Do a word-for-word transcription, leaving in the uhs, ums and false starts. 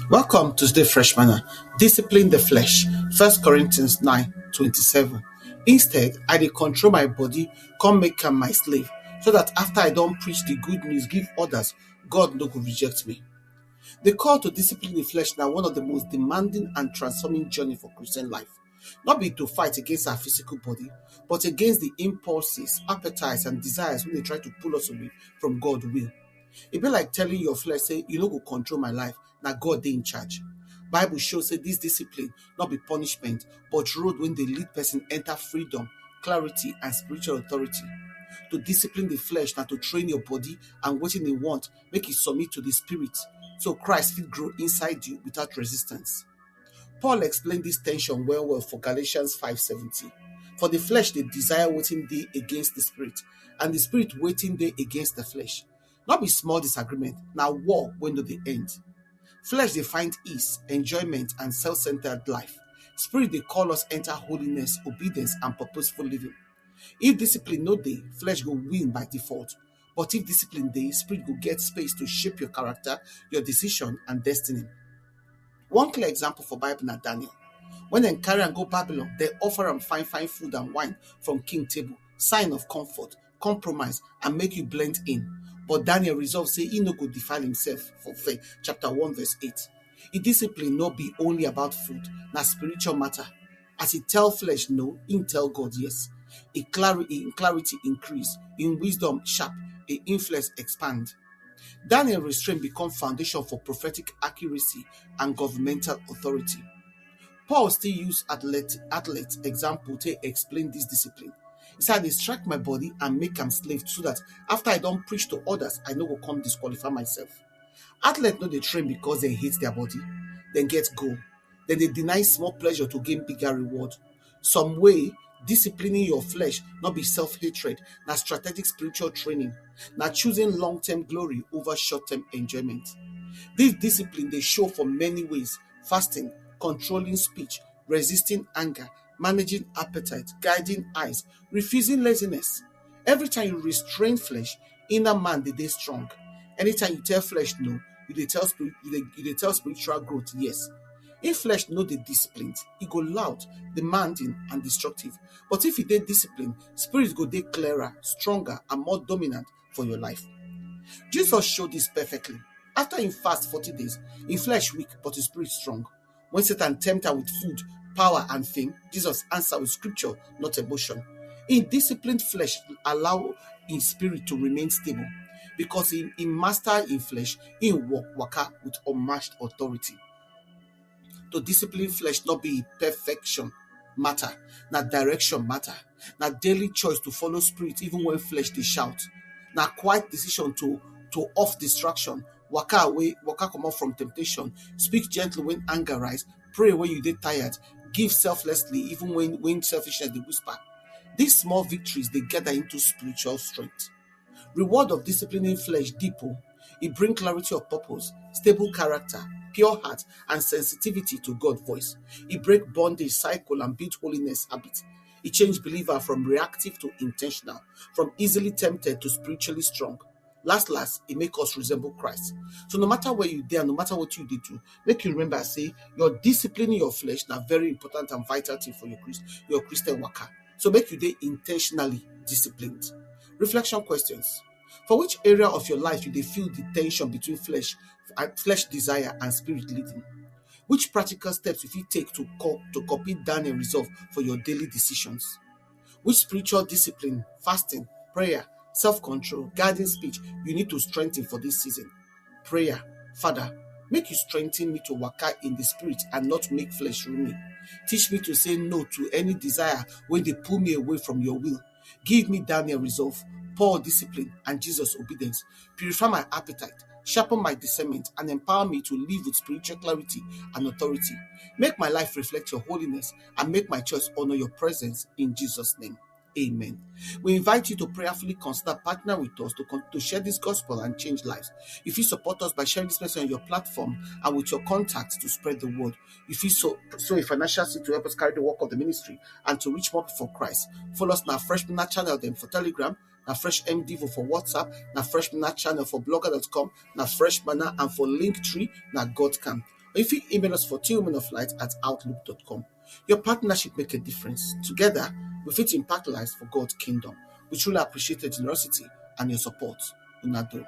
Welcome to the Fresh Manna. Discipline the flesh. First Corinthians nine twenty-seven. Instead, I dey control my body, come make am my slave, so that after I don preach the good news give others, God no go reject me. The call to discipline the flesh na one of the most demanding and transforming journey for Christian life. Not be to fight against our physical body, but against the impulses, appetites, and desires wey dey try to pull us away from God will. E be like telling your flesh say, "You no go control my life, na God dey in charge." Bible show say this discipline no be punishment, but road wey dey lead person enter freedom, clarity, and spiritual authority. To discipline the flesh na to train your body and wetin e want make e submit to the spirit, so Christ fit grow inside you without resistance. Paul explained this tension well well for Galatians five seventeen. "For the flesh dey desire wetin dey against the spirit, and the spirit wetin dey against the flesh." No be small disagreement, na war wey no dey end. Flesh dey find ease, enjoyment, and self-centered life. Spirit dey call us enter holiness, obedience, and purposeful living. If discipline no dey, flesh go win by default. But if discipline dey, spirit go get space to shape your character, your decision, and destiny. One clear example for Bible na Daniel. When dem carry am go Babylon, dem offer am fine fine food and wine from king table, sign of comfort, compromise, and make you blend in. But Daniel resolve say he no go defile himself for fair, chapter one verse eight. E discipline no be only about food, na spiritual matter. As e tell flesh no, im tell God yes. E clari-, im clarity increase, im wisdom sharp, im influence expand. Daniel restraint become foundation for prophetic accuracy and governmental authority. Paul still use athlete, athlete example to explain this discipline. He said, "I dey strike my body and make am slave so that after I don preach to others, I no go come disqualify myself." Athlete no dey train because dem hate their body, dem get goal. Dem dey deny small pleasure to gain bigger reward. Some way, disciplining your flesh no be self-hatred, na strategic spiritual training, na choosing long-term glory over short-term enjoyment. This discipline dey show for many ways: fasting, controlling speech, resisting anger, managing appetite, guiding eyes, refusing laziness. Every time you restrain flesh, inner man dey dey strong. Anytime you tell flesh no, you dey tell spirit, you dey, you dey tell spiritual growth yes. If flesh no dey disciplined, e go loud, demanding, and destructive. But if e dey disciplined, spirit go dey clearer, stronger, and more dominant for your life. Jesus show this perfectly. After im fast forty days, im flesh weak, but im spirit strong. When Satan tempt am with food, power, and fame, Jesus answer with scripture, not emotion. Im disciplined flesh allow im spirit to remain stable. Because im, im master im flesh, im walk waka with unmatched authority. To discipline flesh no be perfection matter, na direction matter. Na daily choice to follow spirit even when flesh dey shout. Na quiet decision to, to off distraction, waka away, waka comot from temptation, speak gently when anger rise, pray when you dey tired, give selflessly even when, when selfishness dey whisper. These small victories dey gather into spiritual strength. Reward of disciplining flesh deep o. E bring clarity of purpose, stable character, pure heart, and sensitivity to God voice. E break bondage cycle and build holiness habit. E change believer from reactive to intentional, from easily tempted to spiritually strong. Last last, e make us resemble Christ. So no matter where you dey, no matter what you dey do, make you remember say your disciplining your flesh na very important and vital thing for your Christ, your Christian waka. So make you dey intentionally disciplined. Reflection questions. For which area of your life you dey feel the tension between flesh, uh, flesh desire and spirit leading? Which practical steps you fit take to co-, to compete down a resolve for your daily decisions? Which spiritual discipline, fasting, prayer, self-control, guiding speech you need to strengthen for this season? Prayer. Father, make you strengthen me to waka in the spirit and not make flesh rule me. Teach me to say no to any desire wey dey pull me away from your will. Give me Daniel resolve, Paul discipline, and Jesus obedience. Purify my appetite, sharpen my discernment, and empower me to live with spiritual clarity and authority. Make my life reflect your holiness and make my choice honor your presence in Jesus' name. Amen. We invite you to prayerfully consider partner with us to con-, to share this gospel and change lives. You fit support us by sharing this message on your platform and with your contacts to spread the word. You fit so, sow a financial seed to help us carry the work of the ministry and to reach more people for Christ. Follow us na Fresh Manna channel dem for Telegram, na Fresh M D for WhatsApp, na Fresh Manna channel for blogger dot com, na Fresh Manna, and for Linktree, na God Camp. Or you fit email us for two women of light at outlook dot com. Your partnership make a difference. Together, we fit impact lives for God's kingdom. We truly appreciate your generosity and your support. Una do.